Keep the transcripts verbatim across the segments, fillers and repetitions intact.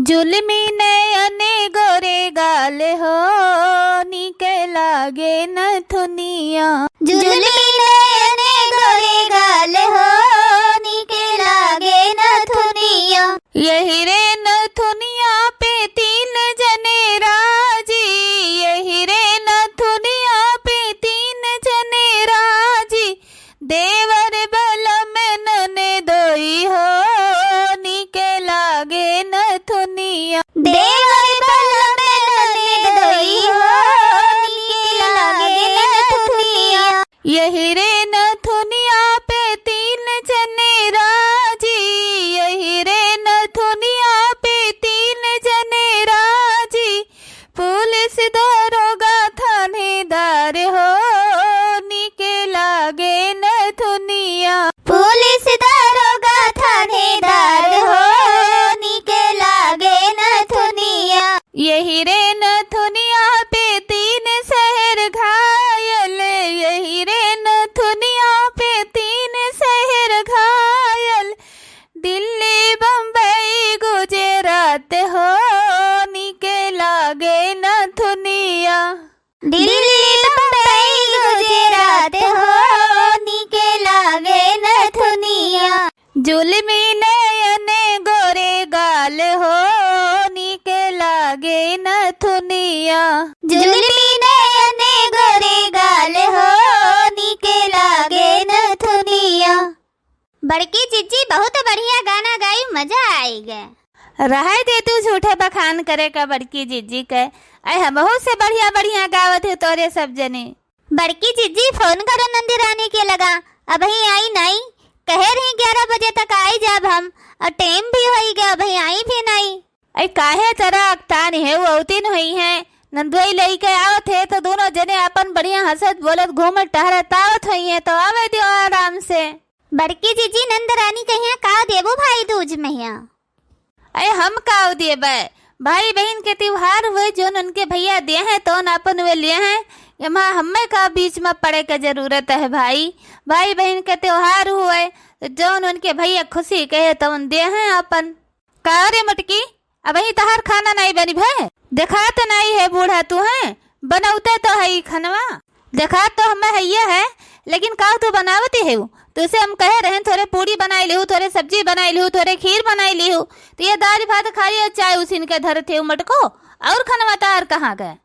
जुल्मी नयन गोरे गाल हो, नीक लागे नथुनिया। जुल्मी नयन गोरे गाल हो, नीक लागे नथुनिया। यही रे नथुनिया पे तीन जने राजी, यही रे नथुनिया पे तीन जने राजी। देवर बलम ननदोई हो, नीक लागे नथुनिया। देवर बलम ननदोई हो, नीक लागे नथुनिया। यही रे नथुनिया पे तीन जने राजी, यही रे नथुनिया पे तीन जने राजी। पुलिस दरोगा थानेदार हो, नीक लागे नथुनिया। पुलिस दरोगा थानेदार हो, नीक लागे नथुनिया। यही रे नथुनिया पे तीन शहर घायल, यही रे नथुनिया पे तीन शहर घायल। दिल्ली, बम्बई, गुजरात हो, नीक लागे नथुनिया। दिल्ली, बम्बई, गुजरात हो, नीक लागे नथुनिया। जुल्मी नयन गोरे गाल हो, नीक लागे नथुनिया। जुल्मी नयन गोरे गाल हो, नीक लागे नथुनिया। बड़की जिज्जी बहुत बढ़िया गाना गाई, मजा आइ गए। रहै दे तू झूठे बखान करे का बड़की जिज्जी के। ऐ हमहू से बढ़िया बढ़िया गावत हो तोरे सब जने। बड़की जिज्जी फोन करो नंदी रानी के लगा, अबहीं आई नाई। कहे रही ग्यारह बजे तक आई जाब हम, और टाइम भी होई गया, अबहीं आई भी नाई। ऐ काहे तरा अकतान है, वो औतिन होई है, नंदुई लइके आवत है तो दोनों जने अपन बढ़िया हंसत बोलत घूमत टहरत आवत होई है, तो आवे दियो आराम से। बड़की जिज्जी नंद रानी कहिया का देबो भाई दूज महिया? अरे हम का देबे, भाई बहिन के त्योहार हुए, जोन उनके भैया दिए हैं, तौन अपन वे लिए हैं। एमा हमें का बीच में पड़े के जरूरत है भाई? भाई बहिन के त्योहार हुए, तो जोन उनके भैया खुशी कहे, तौन दिए हैं अपन। का रे मोटकी, अबहीं तहार खाना नाई बनी भे? देखात नाई है बूढ़ा तू है, बनौते तो है ई खनवा। देखात तो हमें हइये है, लेकिन का तू बनावती है? तुसे हम कहे रहेन, थोरे पूड़ी बनाई लिहू, थोरे सब्जी बनाई लिहू, थोरे खीर बनाई लिहू, तो ये दाल भात खाली और चाय उसीन के धरत है मटको, और खनवा तहार कहाँ गए?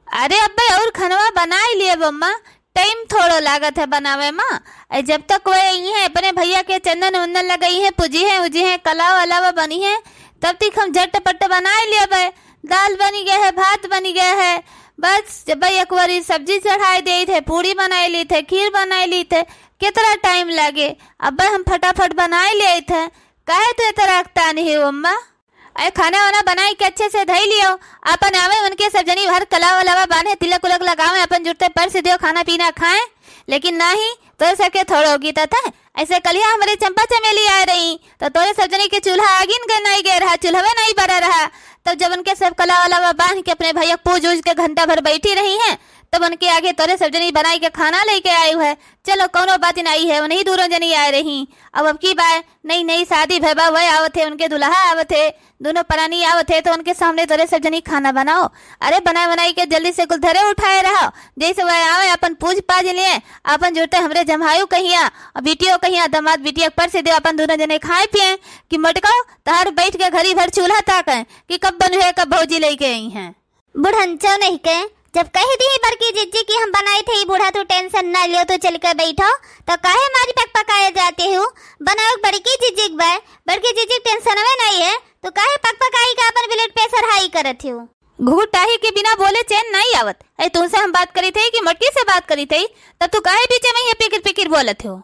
अरे अब्बे, और खनवा बनाई लिए बम्मा, टाइम थोड़ो लागत है बनावे मा। ऐ जब तक वे आई हैं, अपने भैया के चंदन वंदन लगई हैं, पूजी हैं, उजी हैं, कलावा अलावा बनी हैं, तब तक हम झटपट बनाई लेबे। दाल बनी गए है, भात बनी गए है, बस जब एक बारी सब्जी चढ़ाई देई थे, पूड़ी बनाई ली थे, खीर बनाई ली थे, कितना टाइम लागे। अब्बे हम फटाफट बनाई ले थे, काहे तू इतना अकतान है अम्मा? अरे खाना वाना बनाई के अच्छे से धई लियो, अपन आवे उनके सब जनी हर कलावा वलावा बांधे, तिलक उलक लगावे, अपन जुरते परस दियो, खाना पीना खाए। लेकिन नाही, तोरे सबके थोड़ो गीत था। ऐसे कलिया हमरे चंपा चमेली आए रही, तो तोरे सब जनी के चूल्हा आगिन गए नहीं गए रहा, चूल्हवे नहीं बरा रहा। तब जब उनके सब कलावा वलावा बांध के अपने भैया पूज उज के घंटा भर बैठी रही हैं, तब उनके आगे तोरे सब जनी बनाई के खाना लेके आई है। चलो कौनो बात नहीं है, उन्हीं दोनों जनी आए रही। अब, अब की बार नई नई शादी भय बा, वह आवत है, उनके दुल्हा आवत है, दोनों परानी आवत है, तो उनके सामने तोरे सब जनी खाना बनाओ। अरे बनाए बनाई के जल्दी से कुल धरे उठाए रहो, जैसे वह आवे अपन पूज पाज लिए, अपन जुरते हमरे जमायु कहिया, और बिटियो कहिया, दामाद बिटिया के परस दियो, अपन दोनों जने खाए पिए। कि मोटको तहार बैठ के घड़ी भर चूल्हा ताके कि कब बनुए, कब भौजी लेके आई हैं। बुढ़ंचो नहीं के, जब कह दी बड़की जिज्जी कि हम बनाई थे, ई बूढ़ा तू टेंशन ना लियो, तू चल के बैठो, तो काहे मारी पक पकाए जाते हो? बनाओ बड़की जिज्जी के बे, बड़की जिज्जी टेंशन में नहीं है, तो काहे पक पकाई का अपन ब्लड प्रेशर हाई करत हो? घुघुटाही के बिना बोले चैन नहीं आवत। ऐ तुमसे हम बात करी थे कि मोटकी से बात करी थे, तब तू काहे बीच में ये पिकिर पिकिर बोलत हो?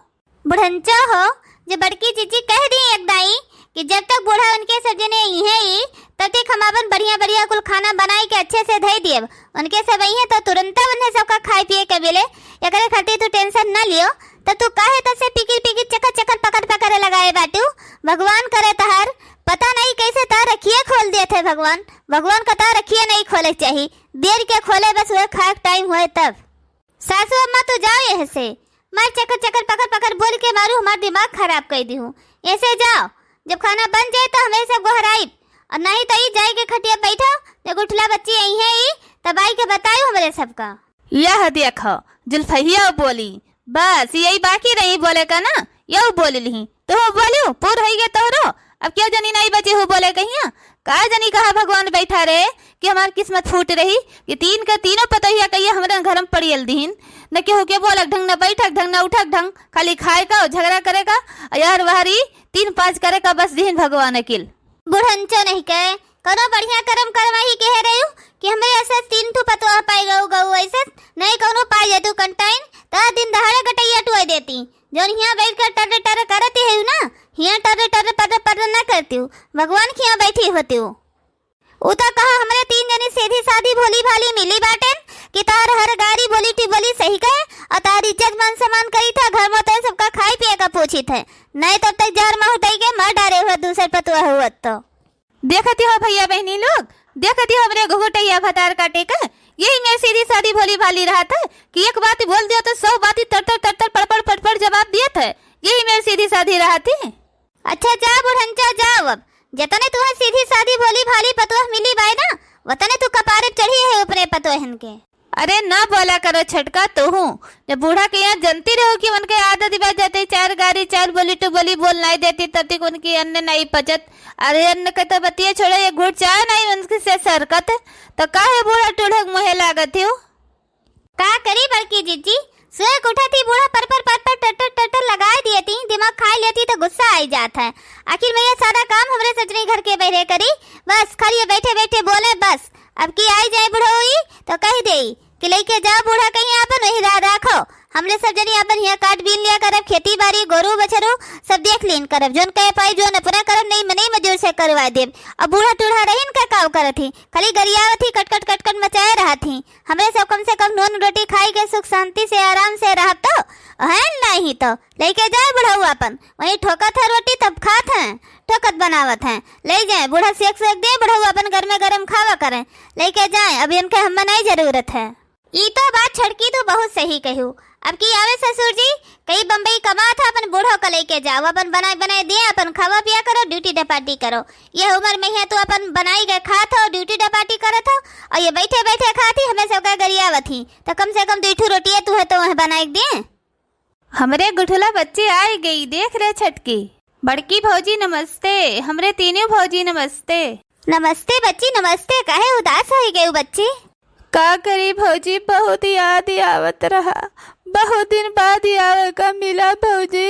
बुढ़ंचो हो, जो बड़की जिज्जी कह दी एक दाई कि जब तक बूढ़ा उनके सब जने इहे ई, तब तक हम अपन बढ़िया बढ़िया कुल खाना बनाई के अच्छे से धई दियब। उनके सब इहे तो तुरंत उन्हें सबका खाए पिए के मिले, एकरे खातिर तू टेंशन ना लियो। तो तू काहे तसे पिकिर पिकिर चकर चकर पकड़ पकड़ लगाए बाटू? भगवान करे तहार, पता नहीं कैसे तार रखिए खोल दिए थे भगवान। भगवान का तार रखिए नहीं खोले के चाही, देर के खोले, बस वह खाए के टाइम होए तब। सासू अम्मा तू जाओ यहाँ से, मार चकर चकर पकड़ पकड़ बोल के मारू, हमार दिमाग खराब कर दी हूँ। ऐसे जाओ, जब खाना बन जाए तो हमें सब गोहराइब। और नहीं तो ई जाई के खटिया बैठो, जब गुठला बच्ची आई है ई, तब आई के बतायो हमरे सबका। यह देखो, जुल्फहिया बोली, बस यही बाकी रही बोले का ना, यहू बोल लिही। तो बोलियो, पूर होई गए तोहरो, अब क्यों जनी नहीं बची हो बोले कहिया। का जनी कहा भगवान बैठा रहे कि हमार किस्मत फूट रही कि तीन के तीनों पतोहिया कहिया हमरे घर में पड़ियल दीन, न केहू के बोलक ढंग, न बैठक ढंग, न उठक ढंग, खाली खाए का और झगड़ा करे का, और यार वहरी तीन पाँच करे का बस दीन भगवान अकिल। बुढ़नचो नहीं कहे, कौनो बढ़िया करम करवाही कहे रही कि हमरे ऐसे तीन ठो पतोह पाई गऊ गऊ ऐसे, नहीं कौनो पाई जातू कंटाइन, त दिन दहाड़े गटैया टुआ देती। जौन हियाँ बैठ कर टर टर करती है ना, हियाँ टर टर पर पर ना करती हूँ, भगवान के यहाँ बैठी होती हूँ। उ तो कहा हमरे तीन जनी सीधी सादी भोली भाली मिली बाटेन कि तार हर गाड़ी बोली टिबोली सही कहे और तार इज्जत मान सम्मान करी था, घर में तो सबका खाए पिए का पूछी थे, नहीं तब तक जार में उठाई के मार डारे हुए दूसर पतुआ हुआ तो। देखती हो भैया बहनी लोग, देखती हो हमरे घुघुटैया भतार काटे का, यही मेरे सीधी सादी भोली भाली रहा था कि एक बात बोल दिया तो सौ बात ही तर तर तर तर पड़ पड़ पड़ पड़ जवाब दिया था, यही मेरे सीधी सादी रहा थी। अच्छा जा बुढ़नचा जाओ, अब जतने तुहे सीधी सादी भोली भाली पतोह मिली बाय ना, वतने तू कपारे चढ़ी है ऊपरे पतोहन के। अरे ना बोला करो छटका तू हूँ, जब बूढ़ा के यहाँ जनती रहो कि उनके आदत बा जाते चार गारी चार बोली टू बोली बोल नहीं देती तब तक उनकी अन्न नहीं पचत। अरे अन्न के तो बतिया छोड़ो, एक घूट चाय नहीं उनके से सरकत, तो काहे बूढ़ा टूढ़क मुँहे लागत हो? का करी बड़की जिज्जी, सोए के उठत ही बूढ़ा पर पर पर पर टर टर टर टर लगाए दिए थी, दिमाग खाए लेती तो गुस्सा आई जात है। आखिर में ये सारा काम हमरे सजनी घर के बहरे करी, बस खाली ये बैठे बैठे बोले बस। अब की आई जाए बुढ़ऊ ई तो कह देई कि लेके जाओ बूढ़ा कहीं आपन वही रा-, राखो, हमरे सब जनी आपन हियाँ काट बीन लिया करब, खेती बाड़ी गोरू बछरू सब देख लीन करब, जोन कहे पाई जोन अपना करब, नहीं मनई मजूर से करवा देब। अब बूढ़ा टूढ़ा रहीन का काव करत ही, खाली गरियावत ही, कटकट कटकट मचाए रहत ही। हमरे सब कम से कम नून रोटी खाई के सुख शांति से आराम से रहब तो, है नहीं तो लेके जाए बुढ़ऊ अपन, वहीं ठोकत है रोटी तब खात हैं, ठोकत बनावत हैं, ले जाए बूढ़ा सेक सेक दे, बुढ़ऊ अपन घर में गरम खावा करें, लेके जाए, अब इनके हम नहीं जरूरत है। ई तो बात छड़की तू बहुत सही कहू। अब की आवे ससुर जी, कई बम्बई कमात है, अपन बूढ़ो का लेके जाओ, अपन बनाए बनाए दिए, अपन खावा पिया करो, ड्यूटी डपाटी करो। यह उम्र में है तो अपन बनाई गए खात हो, ड्यूटी डपाटी करत हो, और ये बैठे बैठे खात ही हमें सबका गरियावत ही, तो कम से कम दो ठू रोटियां तू है तो वह बनाए के दिए। हमरे गुठुला बच्ची आई गई, देख रे छटकी। बड़की भौजी नमस्ते, हमरे तीनों भौजी नमस्ते। नमस्ते बच्ची नमस्ते, काहे उदास होई गयू बच्ची? का करी भौजी, बहुत याद आवत रहा, बहुत दिन बाद ही आवे का मिला भौजी।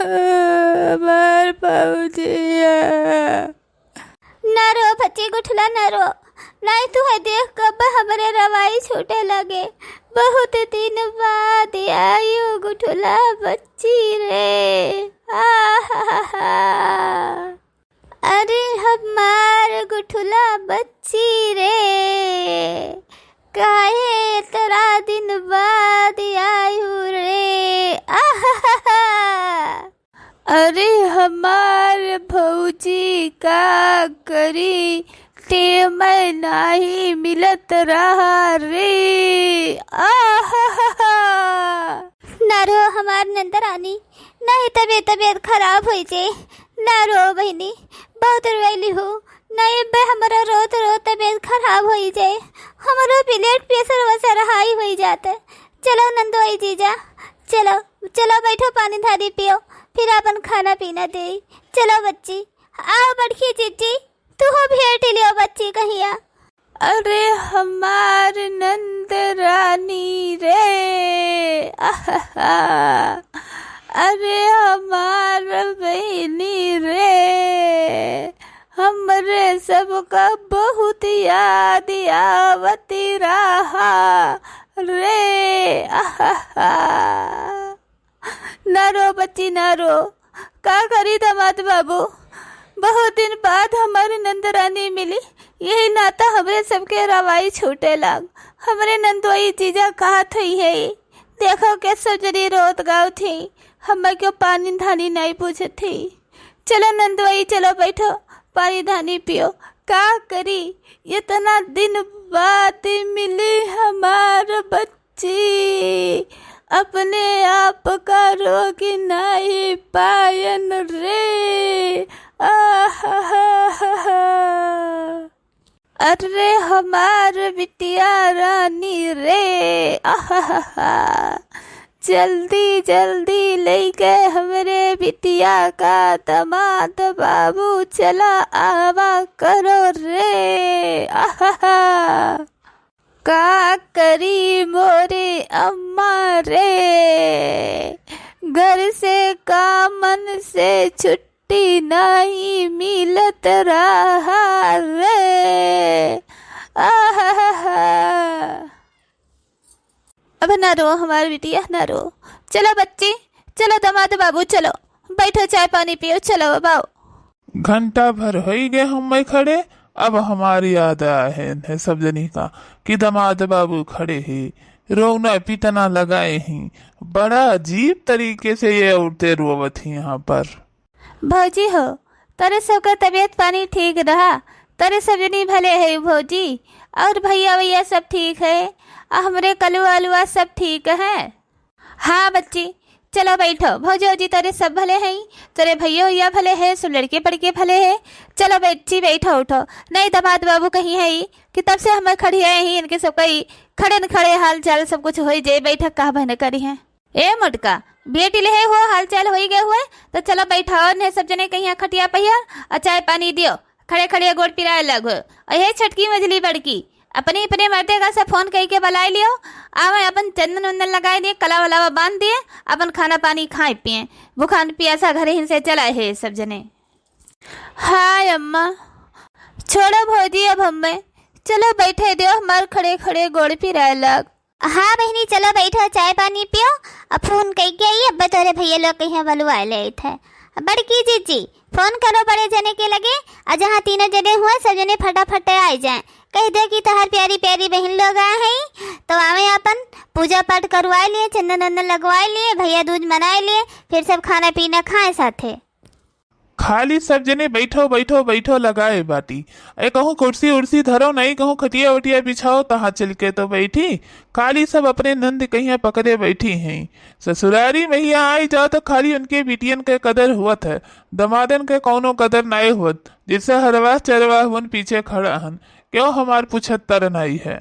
हमार भौजी। ना रो बच्ची गुठला ना रो, नहीं तू है देख कब हमरे रवाई छूटे लगे। बहुत दिन बाद आयो गुठला बच्ची रे। आहा। अरे हमार गुठुला बच्ची रे, काहे इतना दिन बाद आयु रे। आहा। अरे हमार भौजी का करी, टेम नाही मिलत रहा रे। आहा। ना रो हमार नंदरानी, नहीं तबीयत, तबीयत खराब होई जे। ना रो बहिनी, बहुत रोइली हो। नहीं बे, हमरा रोत रोत तबीयत खराब होई जे। हमरो ब्लड प्रेशर वसर हाई होई जात। चलो नंदोई जीजा, चलो, चलो बैठो, पानी धारी पियो, फिर अपन खाना पीना दे। चलो बच्ची, आओ बड़की जीजी, तू हो भेंट लियो बच्ची कहिया। अरे हमार नंद रानी रे, आहा। अरे हमार बहिनी रे, हमरे सबका बहुत याद आवत रहा रे, आहा। ना रो बच्ची, ना रो। का करी दामाद बाबू, बहुत दिन बाद हमारी नंद रानी मिली, यही नाता हमरे सबके रवाई छूटे लाग। हमरे नंदोई जीजा कहत हुई है, देखो के सजनी रोत गावत ही, हमें क्यों पानी धानी नहीं पूछत ही। चलो नंदोई, चलो बैठो, पानी धानी पियो। का करी, इतना दिन बाद मिली हमार बच्ची। जी, अपने आप का रोक नहीं पायन रे। आहाहाहा। अरे हमार बिटिया रानी रे, आहाहाहा। जल्दी जल्दी लइके हमरे बिटिया का दमाद बाबू चला आवा करो रे, आहाहा। का करी मोरे अम्मा रे, घर से कामन से छुट्टी नहीं मिलत रहा रे। आहाहा। अब ना रो हमार बिटिया, ना रो। चलो बच्ची, चलो दमाद बाबू, चलो बैठो, चाय पानी पियो, चलो अब आओ। घंटा भर होई गए हमें खड़े, अब हमार याद आए है इन्हें सब जनी का कि दमाद बाबू खड़े ही, रोना पितना लगाए ही। बड़ा अजीब तरीके से ये औरतें रोवत ही यहाँ पर। भौजी हो, तोरे सबका तबीयत पानी ठीक रहा? तोरे सब जनी भले है भौजी? और भैया वैया सब ठीक है? आ हमरे कलुआ अलुआ सब ठीक है? हाँ बच्ची, चलो बैठो। भौजी, भौजी, तोरे सब भले हैं? तोरे भैया वैया भले है, सब लड़के पड़के भले है? चलो बच्ची, बैठो उठो। नहीं, दमाद बाबू कहीं है कि तब से हमें खड़ी है ही, इनके सब कई खड़े न खड़े हाल चाल सब कुछ होई जाए, बैठक कहाँ बहन करी है। ए मोटका, बेटी ले हो हाल चाल होई गए हुए, तो चलो बैठाओ ने सब जने कहीं खटिया पहिया और चाय पानी दियो। खड़े खड़े गोड़ पिराए लग हो। और हे छोटकी मझली बड़की, अपने अपने मर्दे का से फोन कई के बुलाए लियो, आवे अपन चंदन वंदन लगाए दिए, कला वलावा बांध दिए, अपन खाना पानी खाए पिए, भूखान पियासा घरे हिन से चला है सब जने। हाय अम्मा, छोड़ो भौजी अब हमें, चलो बैठे दियो हमार खड़े खड़े गोड़ पिराए लग। हाँ बहिनी, चलो बैठो, चाय पानी पियो। अब फोन कई के आई, अब तोरे भैया लोग कहीं बलुआ ले थे। बड़की जीजी, फोन करो बड़े जने के लगे, और जहाँ तीनों जने हुए सब जने फटाफट आ जाए। कह दो कि तोहर प्यारी प्यारी बहन लोग आए हैं, तो आवे अपन पूजा पाठ करवाए लिए, चंदन वंदन लगवाए लिए, भैया दूज मनाए लिए, फिर सब खाना पीना खाए साथे। खाली सब जने बैठो, बैठो, बैठो लगाए बाटी। ए कहूँ कुर्सी उर्सी धरो, नहीं कहूँ खटिया उटिया बिछाओ, तहाँ चल के तो बैठी। खाली सब अपने नंद कहिया पकड़े बैठी हैं। ससुरारी महिया आई जाओ तो खाली उनके बिटियन के कदर हुवत है, दमादन के कौनो कदर नाय हुवत। जैसे हरवाह चरवाह हुन पीछे खड़ा हन, क्यों हमार पूछत तर नाई है।